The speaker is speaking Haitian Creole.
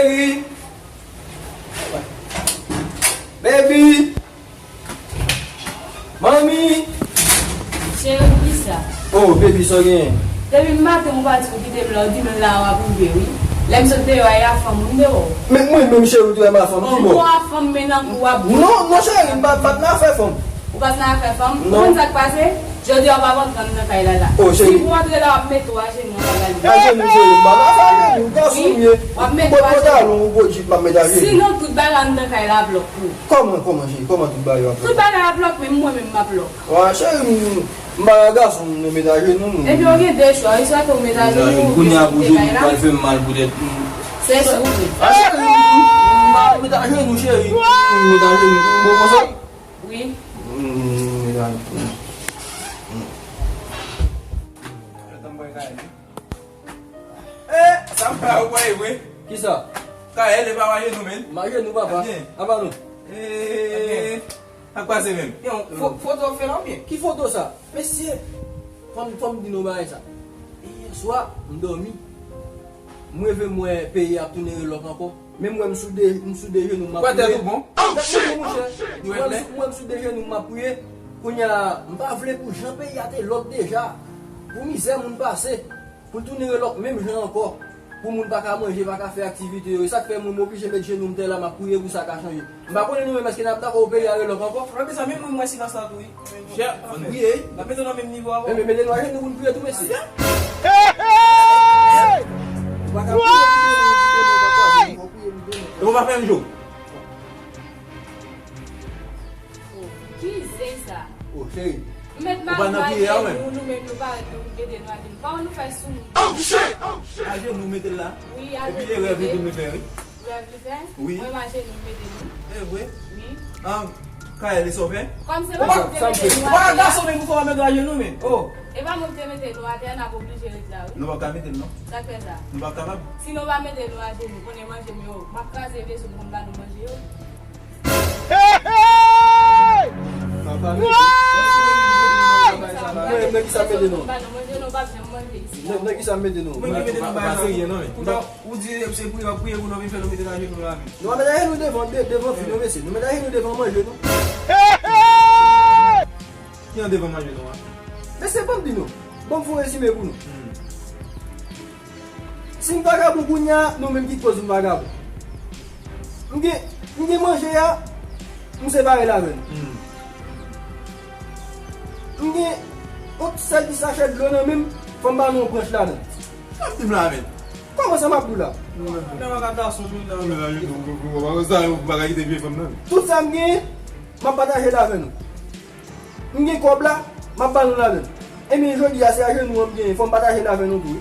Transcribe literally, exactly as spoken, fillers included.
Cheri. Baby. Manmi. Cheri, kisa? Oh, baby, sa w genyen? Depi maten, ou pa di w kite m la, ou di m la, w ap rive, wi. Lè m sot deyò a, e a fanm ou m te wè w. Men mwen menm, cheri, ou te wè m a fanm, ki bò? Ou a fanm, men nan kou w ap. Non, non, cheri, m pa, pa t nan afè fanm. Ou pa t nan afè fanm? Non. Ou konn sa k pase? Jodi a w p ap antre nan kay la la. Oh, cheri. Si w antre la, w ap mete w ajenou anba gason. Ajenou, cheri, m pa nan afè ajenou, gason m ye. W ap mete w ajenou. Pantalon, ou gwo jip, m ap mete ajenou. Sinon, tout bagay anndan kay la ap lòk pou ou. Kòman, kòman, cheri? Kòman tout bagay yo ap lòk? Tout bagay ap lòk, men mwen menm m ap lòk. Wa, cheri, m, m pa nan gason, m nan mete ajenou, non. Epi w gen de chwa, wi, swa ke w mete ajenou, oubyen w kite kay la. Kounye a pou jenou, pral fè m mal poutèt. Se sou ou menm. A, cheri, m, m, m ap mete ajenou, cheri. M mete ajenou, m bon konsa. Wi. Mm, mm. Eh, sa m pa wè vre. Kisa? Kayèl e pa mache nou, men. Mache nou, papa. Apa nou? Eh, sa k pase menm? Yon fo-, foto w fè la oubyen? Ki foto sa? Mesye, fò m, fò m di nou bagay sa. Yè swa, m dòmi. M reve m wè peyi a ap tounen relòk ankò. Men m wè m sou de, m sou de jenou m ap priye. Kwatèt ou bon? Gade non, monchè. M wè m sou, m wè m sou de jenou m ap priye. Kounye a, m pa vle pou jan peyi a te lòk deja. Pou mizè moun pase. Pou l tounen relòk menm jan ankò. Pou moun pa ka manje, pa ka fè aktivite yo. E sa k fè mwen m oblije met jenou m tè la, m ap priye pou sa ka chanje. M pa konnen nou menm èske n ap dakò pou peyi a relòk ankò. Frè, mezanmi, mwen, mwen silans la tou, wi. Chè, ann priye, wi. N ap mete nou nan menm nivo a, bon. Men, men, mete nou ajenou pou n priye tou, mesye. Ou pa ka priye pou nou, nou priye nou, nou pa ka priye pou nou. E ou pa fè m jou. Oh, ki zen sa? Oh, cheri. M met madanm ajenou, nou menm nou pa ret nou mete nou ajenou. Kòman nou fè sou nou? Ajenou mete l la. Wi, ajenou mete. Epi erè vin nou fè, wi. Erè vin fè? Wi. Mwen m ajenou mete nou. E vre? Wi. An, Kayèl e sòvè? Kòm se pa mwen ki te mete nou atè a. Ou pa gason menm pou kòman mete ajenou, men. Oh. E pa mwen ki te mete nou atè a, n ap oblije ret la, wi. Nou pa ka mete l, non. Sa k fè sa? Nou pa kapab. Si nou pa mete nou ajenou, konnen manje m yo, m ap kraze veso m pou m ba nou manje yo. Nan kisa m mete nou? Nan kisa m mete nou? Mwen ki mete nou bagay la. Ou di se priye w ap priye pou nou vin fè nou mete nan jenou la menm. Nou pa met ajenou devan, de-, devan fi nou, mesye. Nou met ajenou devan manje nou. Ki an devan manje nou an? Mesye, ban m di nou. Ban m fè yon rezime pou nou. Hmm. Si m vagabon kounye a, nou menm ki koz m vagabon. M gen, m gen manje a, m separe l avè nou. Hmm. M gen yon sèl ti sachè dlo nan men m, fò m ba nou yon branch ladan. Sa w ap di m la, men? Kòman sa m ap di w la? Nan kaka gason, wi, nan. Sa yo pa ka kite vye fanm nan. Tout sa m genyen, m ap pataje l avè nou. M gen kòb la, m ap ba nou ladan. Ebyen, jodi a, se ajenou an m genyen, fò m pataje l avè nou tou, wi.